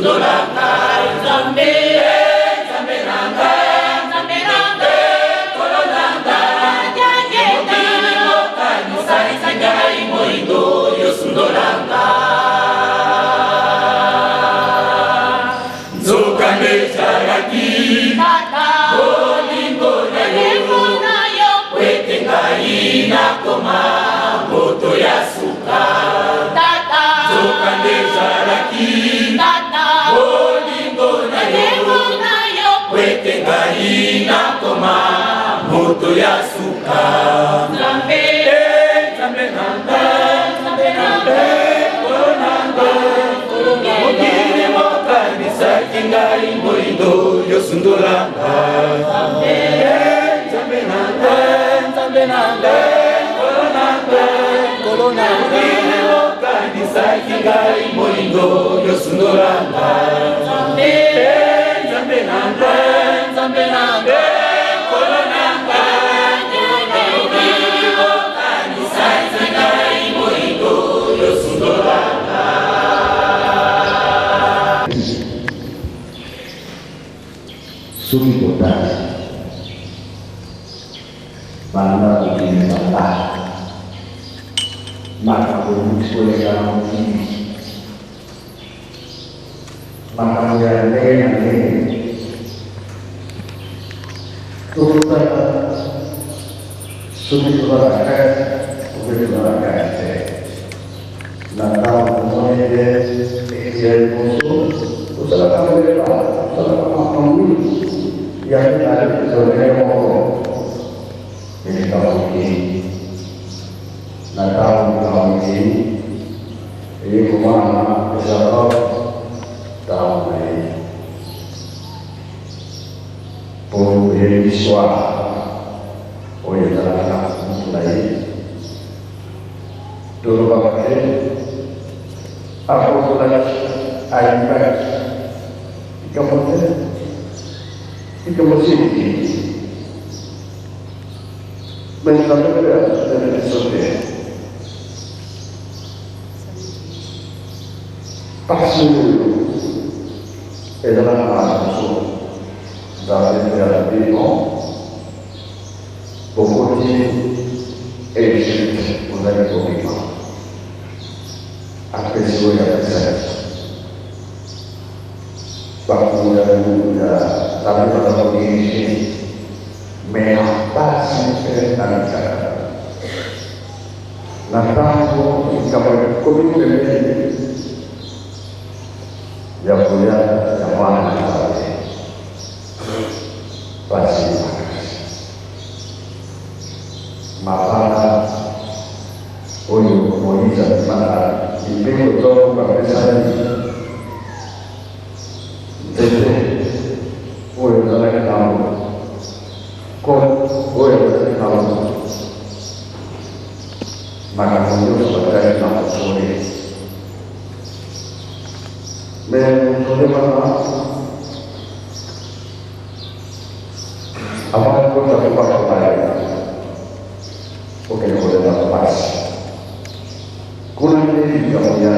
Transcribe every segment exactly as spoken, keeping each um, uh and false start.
Nzambe, Nzambe na nga, Nzambe na nga, Nkolo na nga, mokili mobimba okanisaki ngai moindo, yo sundolanga. Nzokande ezalaki, Tata, bolingo na yo, bolingo na yo, po ete ngai nakoma moto ya suka. Tata, nzokande ezalaki, Tata, bolingo na yo, bolingo na yo, po ete ngai nakoma moto ya suka. Nzambe, eh, Nzambe na nga, Nzambe na nga, Nkolo na nga, mokili mokanisaki ngai moindo, yo sundolanga. Eh, Nzambe na nga, Nzambe na nga, Nkolo na nga, Nkolo na nga, mokili mokanisaki ngai moindo, yo sundolanga. Eh, Nzambe na nga, Nzambe na nga, Nkolo na nga, mokili mokanisaki ngai moindo, yo sundolanga. Soki totali banda mokili ebanda, makambo euti koleka na mokili, makambo ya ndenge na ndenge. Totala soki toza na kati to mpe toza na kati te. Na ntango tomoni ete ekeke ya liboso, tosalaka mbeba, tosalaka makambo mingi ya mibale, tozalaka moko. Ete likambo ekei. Na ntango likambo ekei, eye komonana ezala ntango na ye. Po oyebi histoire oyo ezalaka na kutu na ye. Tolobaka te, akozolaki, ayibaki. Likambo te, likambo siliki. Mais Nzambe mpe atutele biso te. Mpasi oyo ezalaka na biso, Nzambe mpe alobi: non, bokoti Egypte, bozali kobima. Apesi oyo apesaki. Bakonzi ya, ya Nzambe baza kodirige. Mais na mpasi mpe na mikakatano. Na ntango likambo ekomi pembeni ya koya ya Mwana na Nzambe, mpasi makasi. Mabanga oyo Moïse abimaka, mibeko to bapesaki, ntete oyo ezalaki na yango, kopo oyo ezalaki na yango, makambo nyonso bazalaki na contrôle. Mais contrôle wana, avant kota kuba kuba, okende kolenda mpasi. Kuna nde likambo ya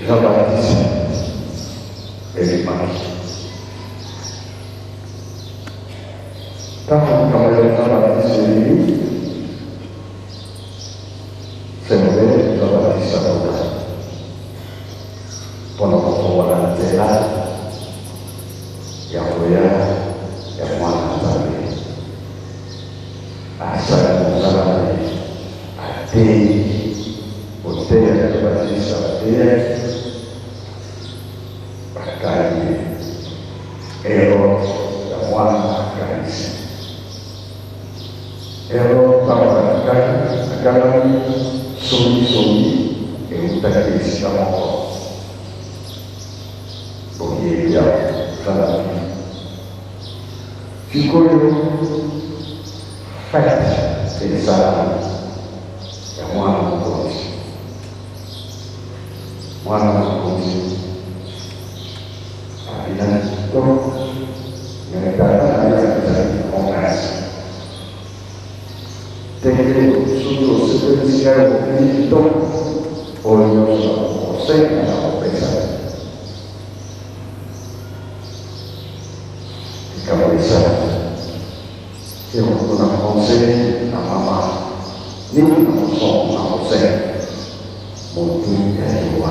Jean-Baptiste ebimaki. Ntango likambo ya Jean-Baptiste ebimi, c'est vrai, Jean-Baptiste akota mpo na kofungwaka nzela ya koya ya Mwana na Nzambe. Asali mosala na ye, ateyi, koteya ya Jean-Baptiste, ateya, bakangi ye. Herode ya mwana akanisi. Herode, ntango akangami, akangami, songi-songi eutaki esika moko. Boyebi ya kala. Sikoyo, fête esalami ya mwana mokonzi. Mwana mokonzi abina kitoko, mais tata na ye azali monganga. Teke soki osepelisi ngai, obini kitoko, oyo Senga na kupesa. Ikamwisa. Kio kuna conseil na mama. Ni na muso na conseil. Muntu ya Yowa.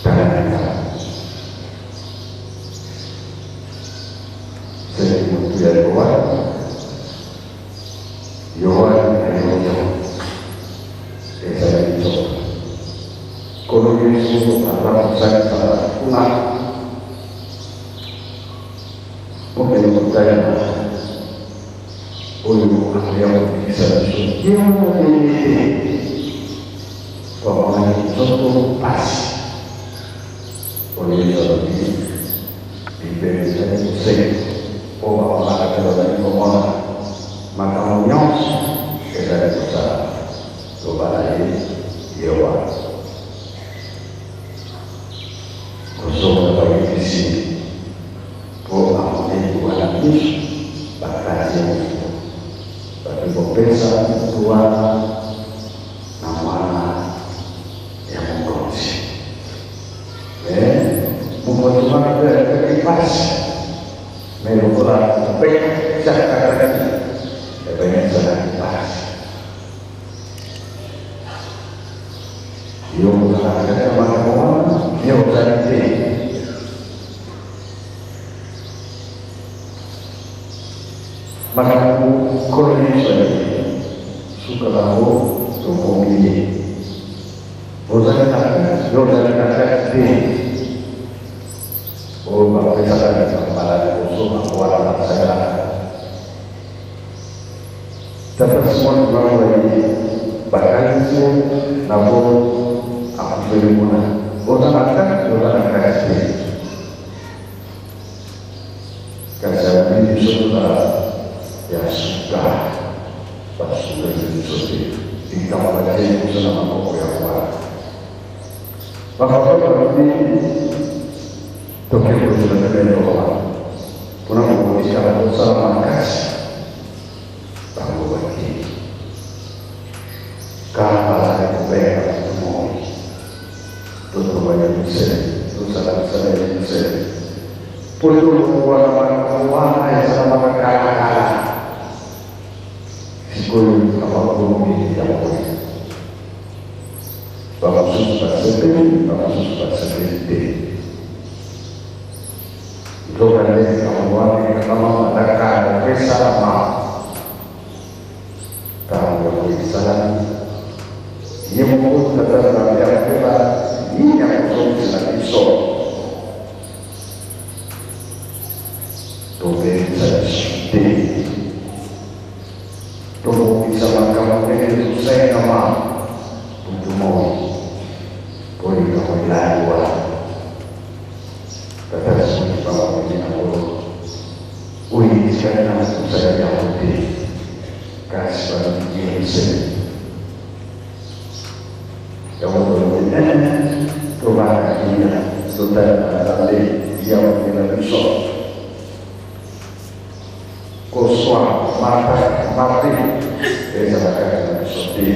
Tala na. C'est muntu ya Yowa. Yoane na Yoane. Ezali nzoto. Nkolo Yesu aza kosangisa kuna. Mpo na kotala oyo akoya kobikisa biso. Yo moko te. Twamonaki nzoto mpasi. Oyo Yesu alobi, bibembe ezali koseka, mpo bamonaka te, bazali komona makambo nyonso ezali kosala. Loba na ye, Yewa. Kozonga bayebisi, mpo amoneli wana miso, bakati ye moto. Bake kopesa moto wana na mwana ya mokonzi. Eh, mokonzi wana mpe ayokaki mpasi. Mais lokola mpe tiakakaki, eh ben, ezalaki mpasi. Yo ozalaka kati ya makambo wana, yo ozali te. Makambo Nkolo Yesu alobi, suka na yango tokomi ye. Ozali na kati, yo ozali na kati te. Oyo bapesaka na mbala ya liboso na wana basalaka. Tata Simon Kimbangu ye, bakanisi ye na bo akufeli kuna. Oza na kati, oza na kati te. Kasi alobi biso na ya suka, basukeli biso te. Likambo batie biso na maboko ya wana. Bapapa balobi, toke kozela te beno wana. Mpona kokotika kosala makasi. Bango bakei. Kaka bazali kobenga bato moi. Totonga ya Bruxelles, tosala mosala ya Bruxelles. Mpo tolongwa na makambo wana esalamaka kala kala. Sikoyo, makambo mingi ya moi. Bamosusu basepeli, bamosusu basepeli te. Nzokande, likambo wana ekangama, matata, mpe esalama. Ntango ya kosalami, ye moko Tata Nzambe akoyeba nini akozongisela biso. Tobebisa biso te. Tobongisa makambo ndenge ezosengama, butu moi, mpo likambo elali wana. Tata Simon Kimbangu alobi na ngolo, oyo etikali na mosala yango te, kasi balobi ye mosele. Yango tolobi, eh, tobanda kimia, totala na Nzambe, ya kokela biso. Koswa, mata, mabe, ezala kati na biso te.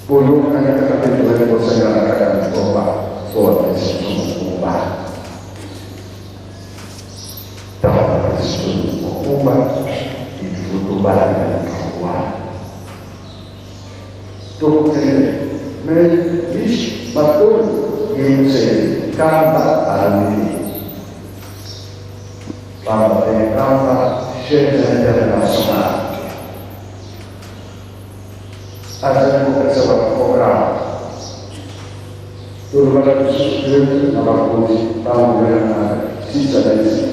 Boyokani kaka mpe tozali kosengana kaka na Yehova, mpo apesa biso mokumba. Ntango apesi biso mokumba, il faut tobanda na likambo wana. Tokende, mais biso bato ye mosele, kamba alandi. Pamba te kamba, chaîne internationale. Azali kopesa ba programme. Tolobaka lisusu te na bakonzi, ntango bena na sisa na isi,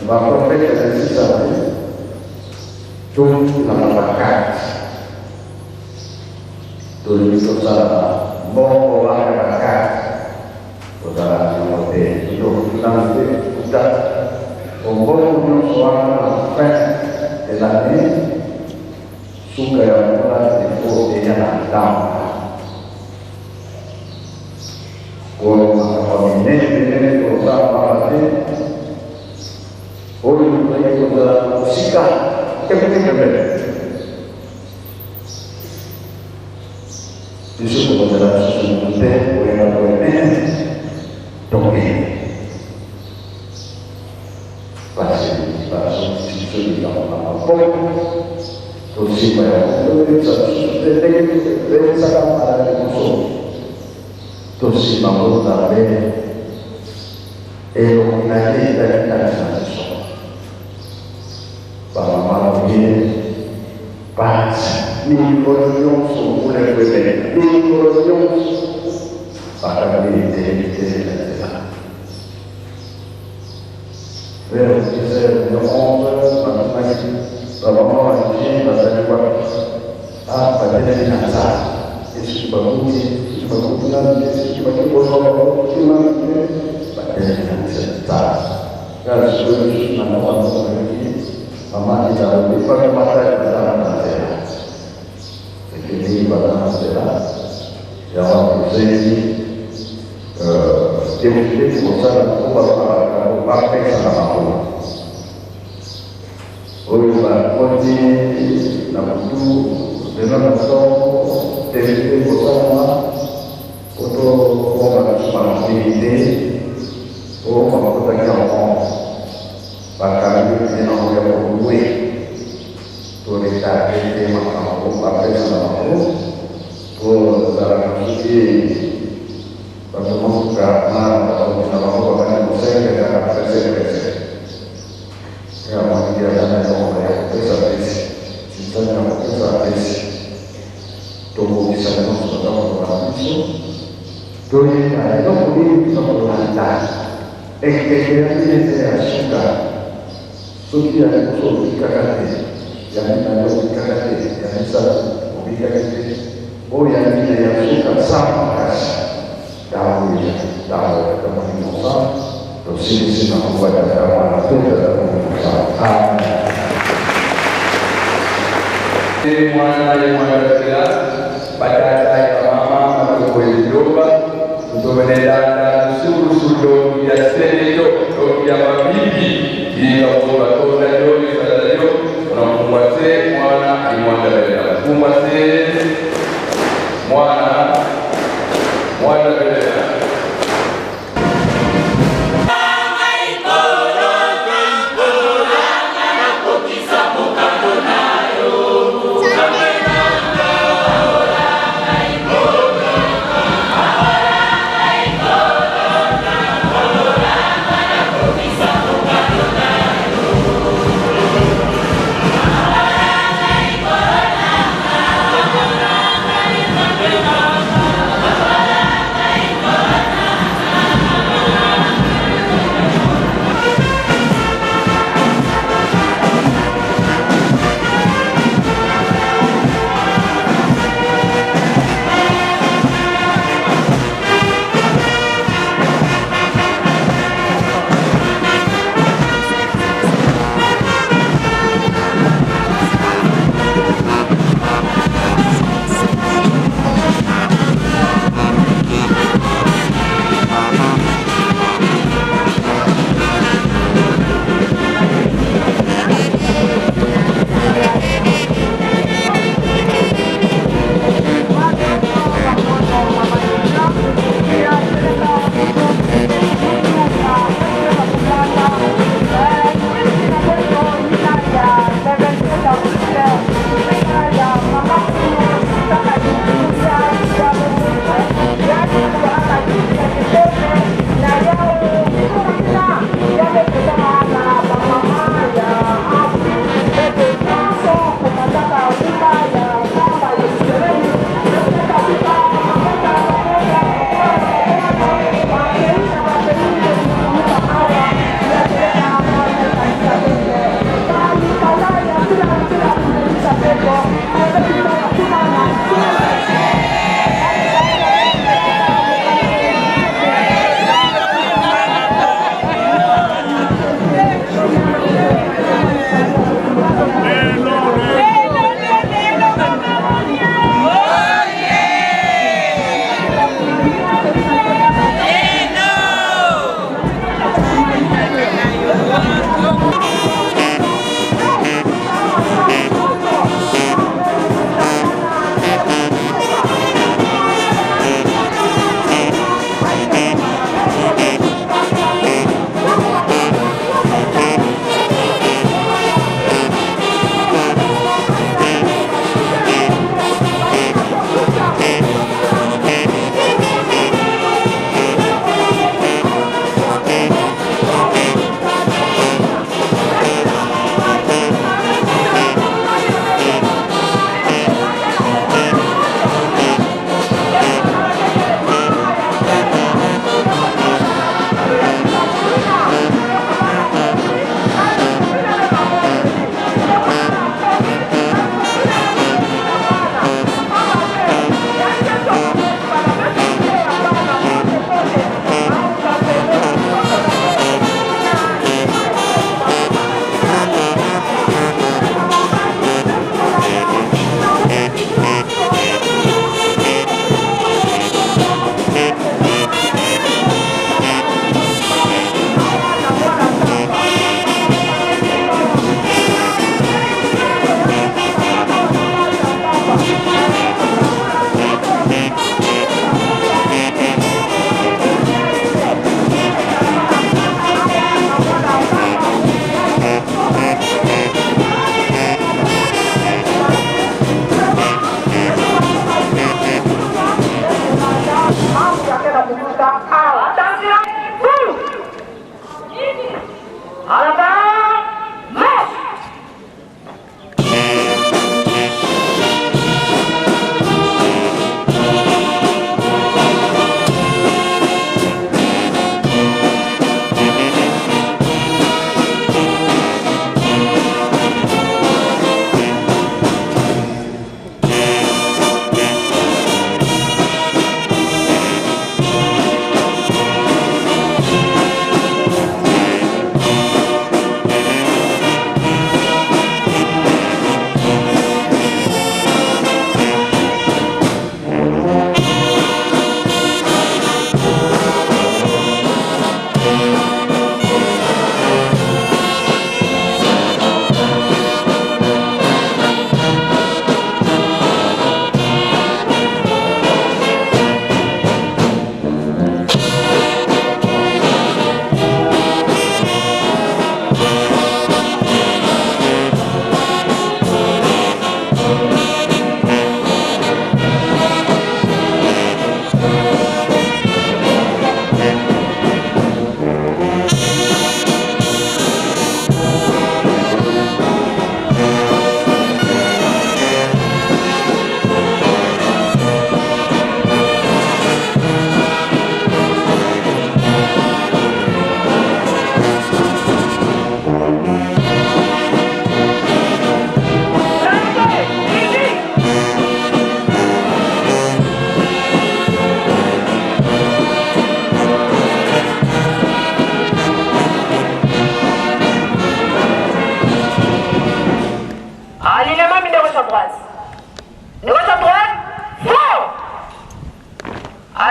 baprofeta na sisa na ye, to na babakati. Tolingi tosala na mbongo wana bakati. Kozala na yango te. Tokutana te, kuta. Mbongo nyonso wana na fin de l'année, suka ya mbula, il faut eya na ntama. Oyo makambo minene minene tozosala mpamba te. Oyo toyei kozala na mosika, te, te, te, te. Yesu kubatela susu mute, wena wene, toke. Basi, basi, susu ni kama mama po. Tosimba ya kutu, sa susu te, te, te, sa kama ala ni kuso. Tosimba kutu na be. Elo kina ye, ta, ta, ta, ta, so. Bamama, bamie, basi, mikolo nyonso, mule kwebele, mikolo nyonso. Bakabili te, te, te, te. Vers dix heures, vers onze heures, batumaki, bamama bandi, bazali wapi? Ah, batelemi na nza. Esuki bakuti, esuki bakuti na nze, esuki bakuti kozwa bango, esuki na nze, batelemi na nze. Nza. Kasi oyo lisusu na mwa bango bayoki, mama Ida, oyo bifaki matali na nza na nzela. Ekeli bana na nzela, ya wana tosengi, euh, te, te kosala, mpo ba, ba, ba, bapesa na bango. Oyo bakoti na butu, lelo na ntongo, te, te kosalama, mpo tokoma na nsima na mingi te, mpo bakotaki yango, bakangi mpe na yango ya kolwe. Toleka te makambo bapesa na bango, mpo ezalaka soki bato mosuka na bakonzi na bango babandi kosengela kaka presse presse. Ya mwangi ya bana ya mama ya kopesa pesi, sisani ya kopesa pesi. Tokokisa nyonso baza koloba na biso. Toyeba eloko nini toza kolanda. Ekeke ya minene ya suka. Soki ya liboso obikaka te, ya mibale obikaka te, ya misato obikaki te, oyo ya minei ya suka, samba makasi. Ntango ya, ntango ya, ntango ya Molimo Santu, tosilisi na nkombo ya Tata, Mwana, mpe Tata Molimo Santu. Amen. Mwana ye mwana mpila, batata ye bamama, matoko ye bilomba, ntomene landa nsulusu longi ya sene to longi ya mabibi, yinga mpo batonda yo, yisala yo, na nkumbu a Se, Mwana, ye Mwana Belela. Nkumbu a Se, Mwana, Mwana Belela.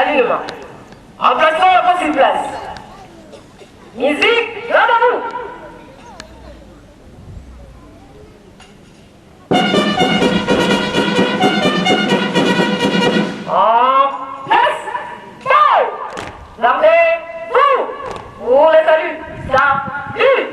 Alignement. Emplacement, la pose sur place. Musique, rendez-vous. En place. Go. Rendez-vous pour le salut. Salut.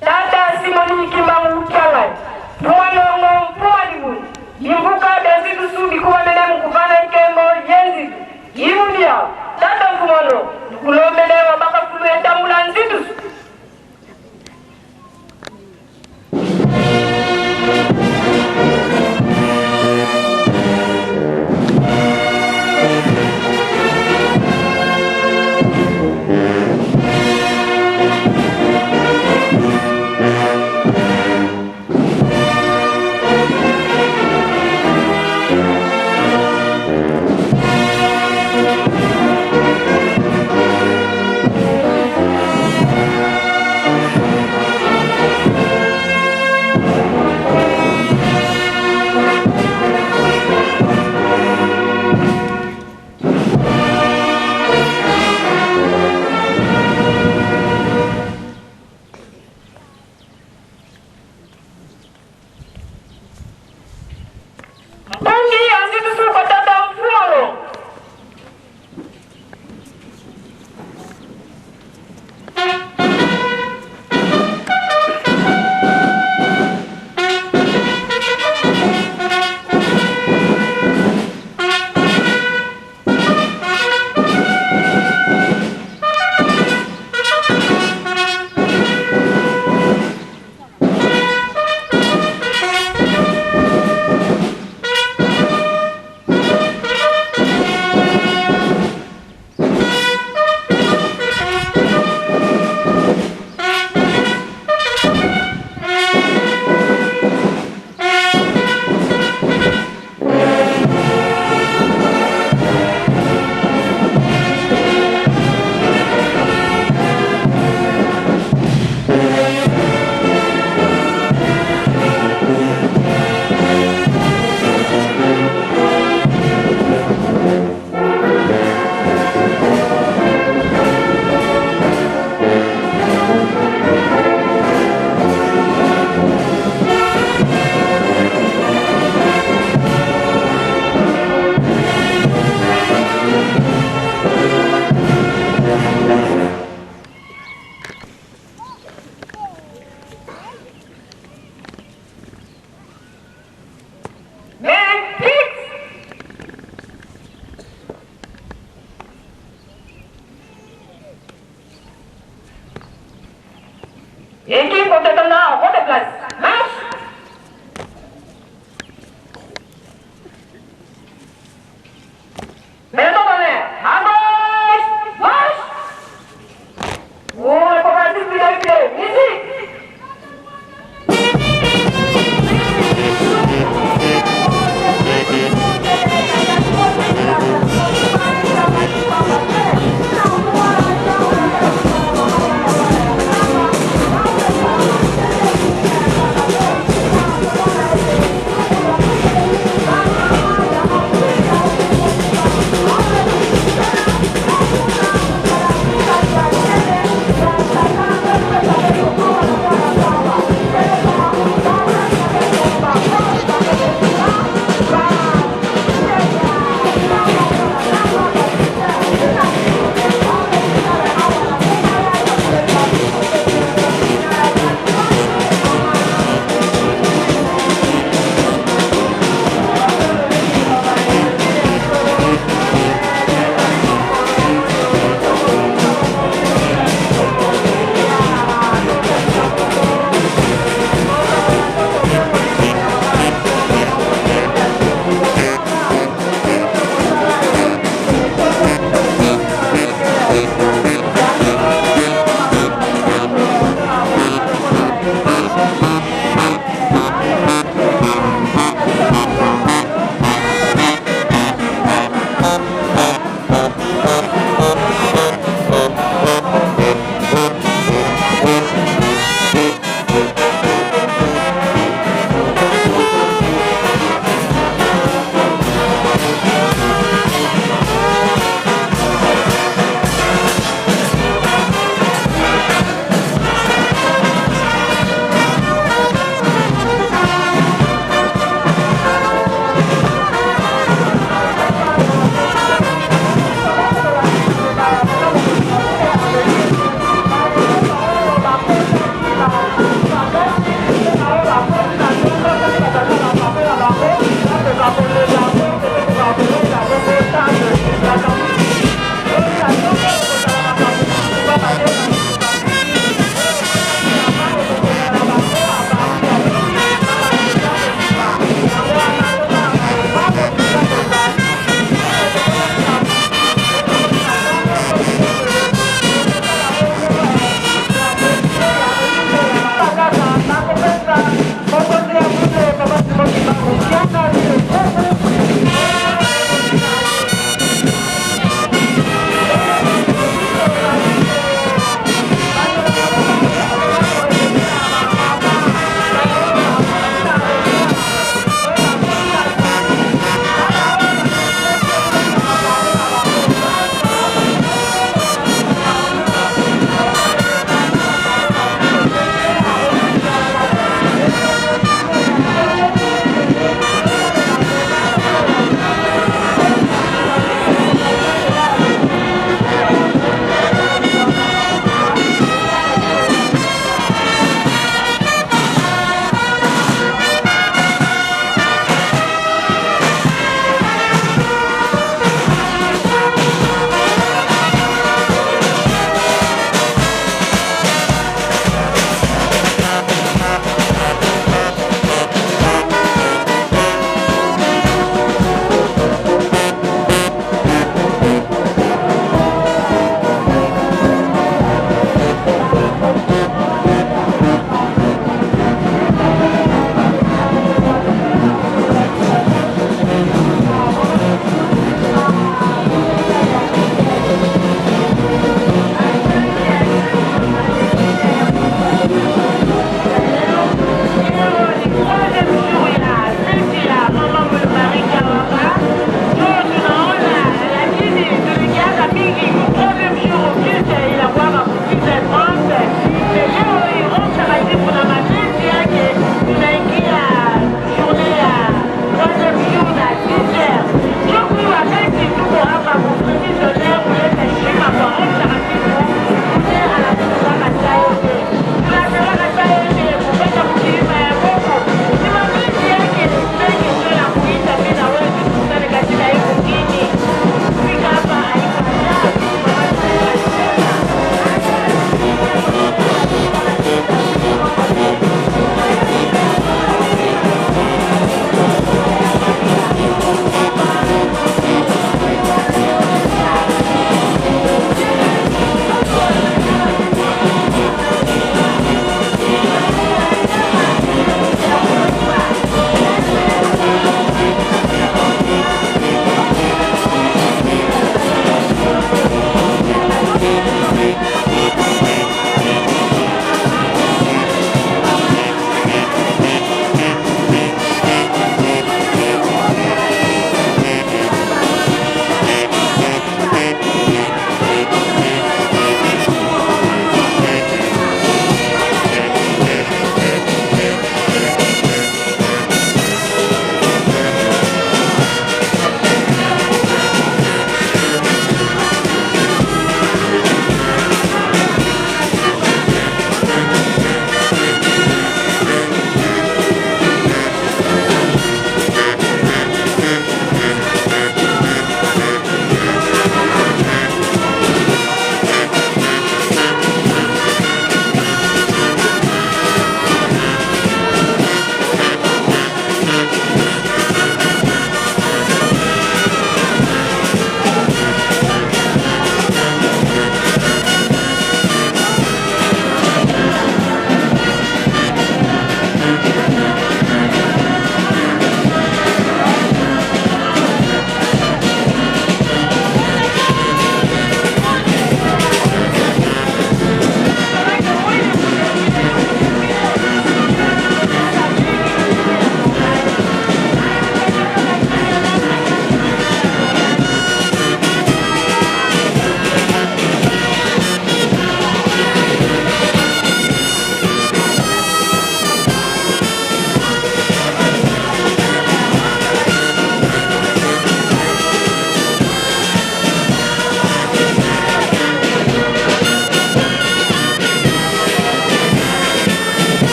Tata Simoni Kimbangu Kiangani, Mfumu a Nlongo, Mfumu a Dibundu, bimvuka bia nzitusu bikubamene mu kuvana nkembo ye nzitu. I mu diau, Tata Mfumu a Nlongo, tukulombele wabaka fulu ye tambula nzitusu. Mpungi a nzitusu kwa Tata Mfumu a Nlongo.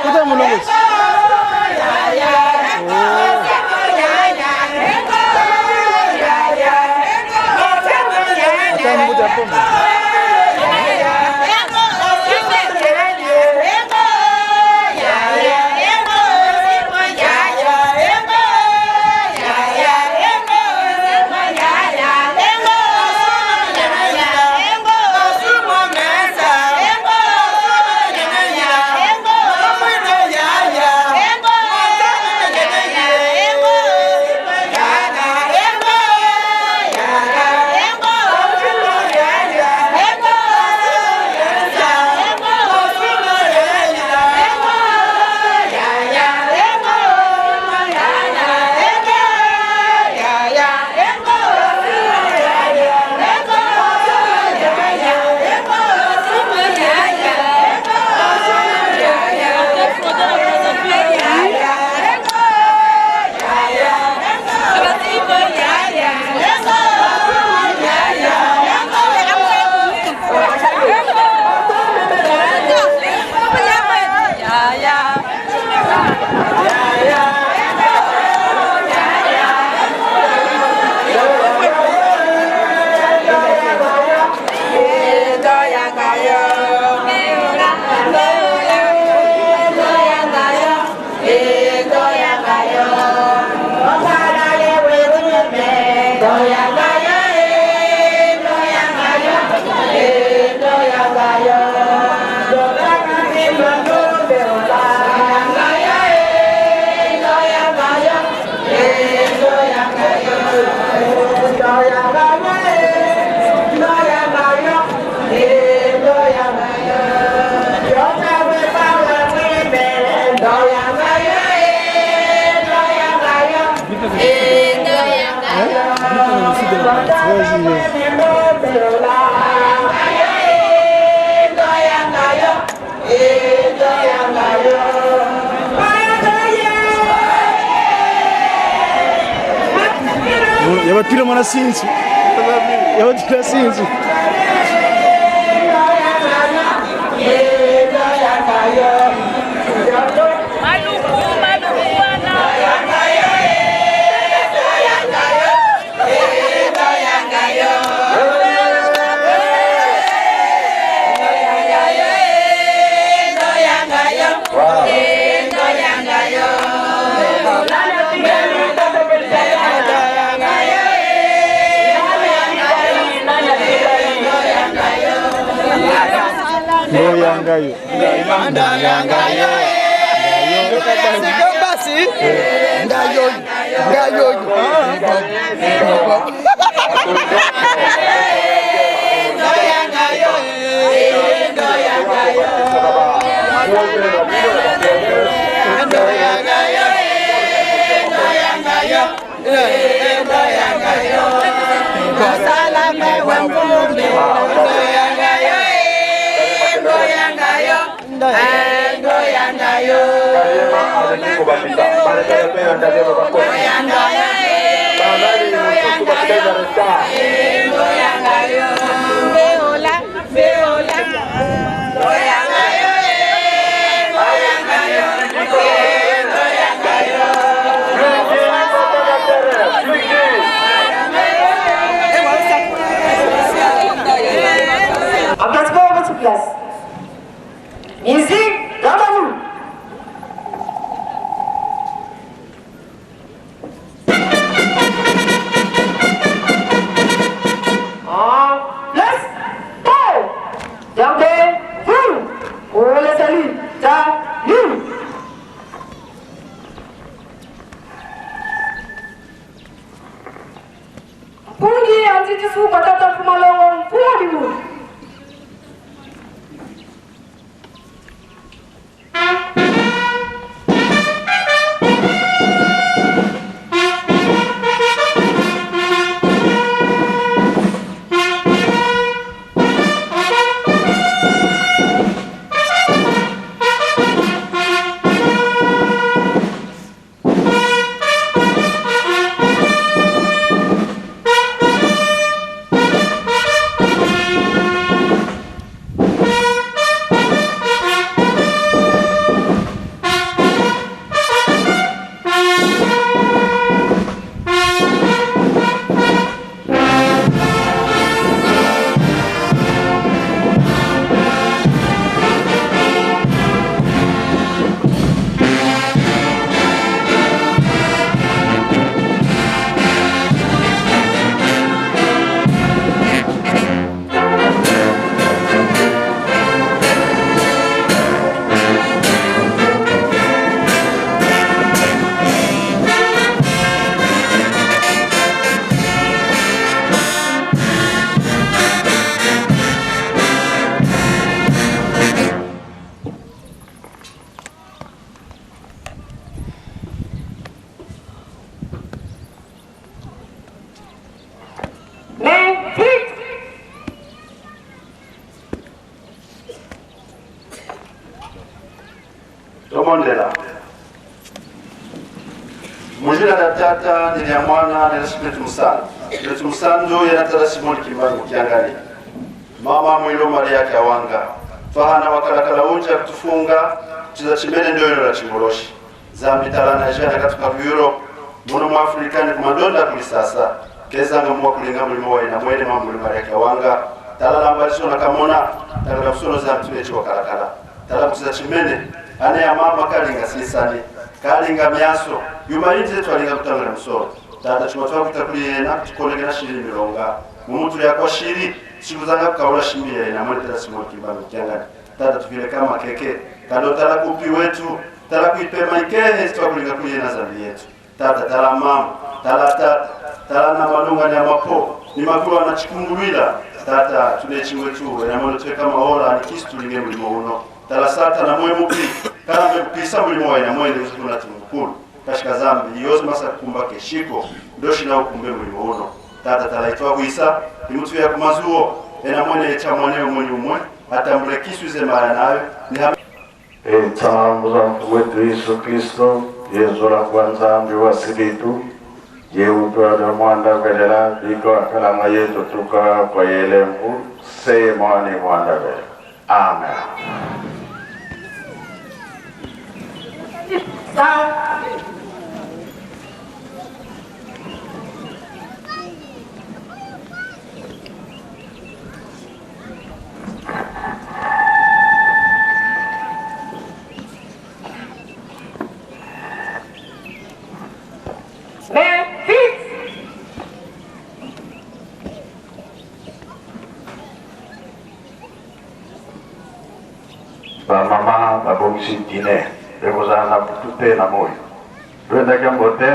Kuta mulongo. Ata mbuta pombe. Ya batula mwana sinsu. Ya batula sinsu. Maluku, maluku, wana. Ndo yanga yo. Ndo yanga yo. Sika basi. Nga yo. Nga yo. Encore une fois, votre place. Siti suka tata Mfumu Longo, mfumu dibu. Tombondela. Mu zina dia Tata, ni dia Mwana, ni dia Spiritu Musantu. Spiritu Musantu yena Tata Simoni Kimbangu Kiangani. Mama Mwilu Maria Kiawanga. Twahana wakalakala unja kutufunga, nsiza zimene ndio ino la Chingoloshi. Nzambi Tala na jana katuka ku Europe, mono mu Afrika ni ku mandonda kulisasa. Kezanga mwa kulinga mulimo wa yena mwene Mama Mwilu Maria Kiawanga. Tala lamba disono kamona, tala disono Nzambi tuna eti wakalakala. Tala kusiza zimene, ane ya mama kalinga sinsani, kalinga miaso, yuma yinzi twalingaka kutangana musolo. Tata, tuma twakuta kuli yena, tukonekena siri milonga. Mu mutu ya kwa siri, si kuzanga kukaula simbi ya yena mwene Tata Simoni Kimbangu Kiangani. Tata, tuvile kama keke, kando tala ku mpi wetu, tala ku ipema ikehe, si twakulinga kuli yena Nzambi yetu. Tata, tala mama, tala tata, tala na malunga ni ya mapo, ni makulu ana chikungulwila. Tata, tuna eti wetu, wena mono tweka maola, ni kisi tulinge mulimo uno. Tala Satana mwe mubi, kala mbe kupisa mulimo wa yena mwene uzi kuna timukulu. Kansi ka Nzambi, yoze masa kumba ke siko, ndosi na ukumbe mulimo uno. Tata, tala itwa kwisa, ni mutu ya ku mazuwo, yena mwene echa mwane umwe ni umwe, atambule kisi wize maya nayo, ni hame- E nsangu za Mfumu wetu Yesu Kristo, ye nzola kwa Nzambi wa siditu, ye utwa dia Mwanda Velela, bika kalanga yetu tuka kwa ye lemvu, se mwane Mwanda Velela. Amen. Bamama babongisi dîner, beno kuzana butu te na moyo. Lwenda kiambote.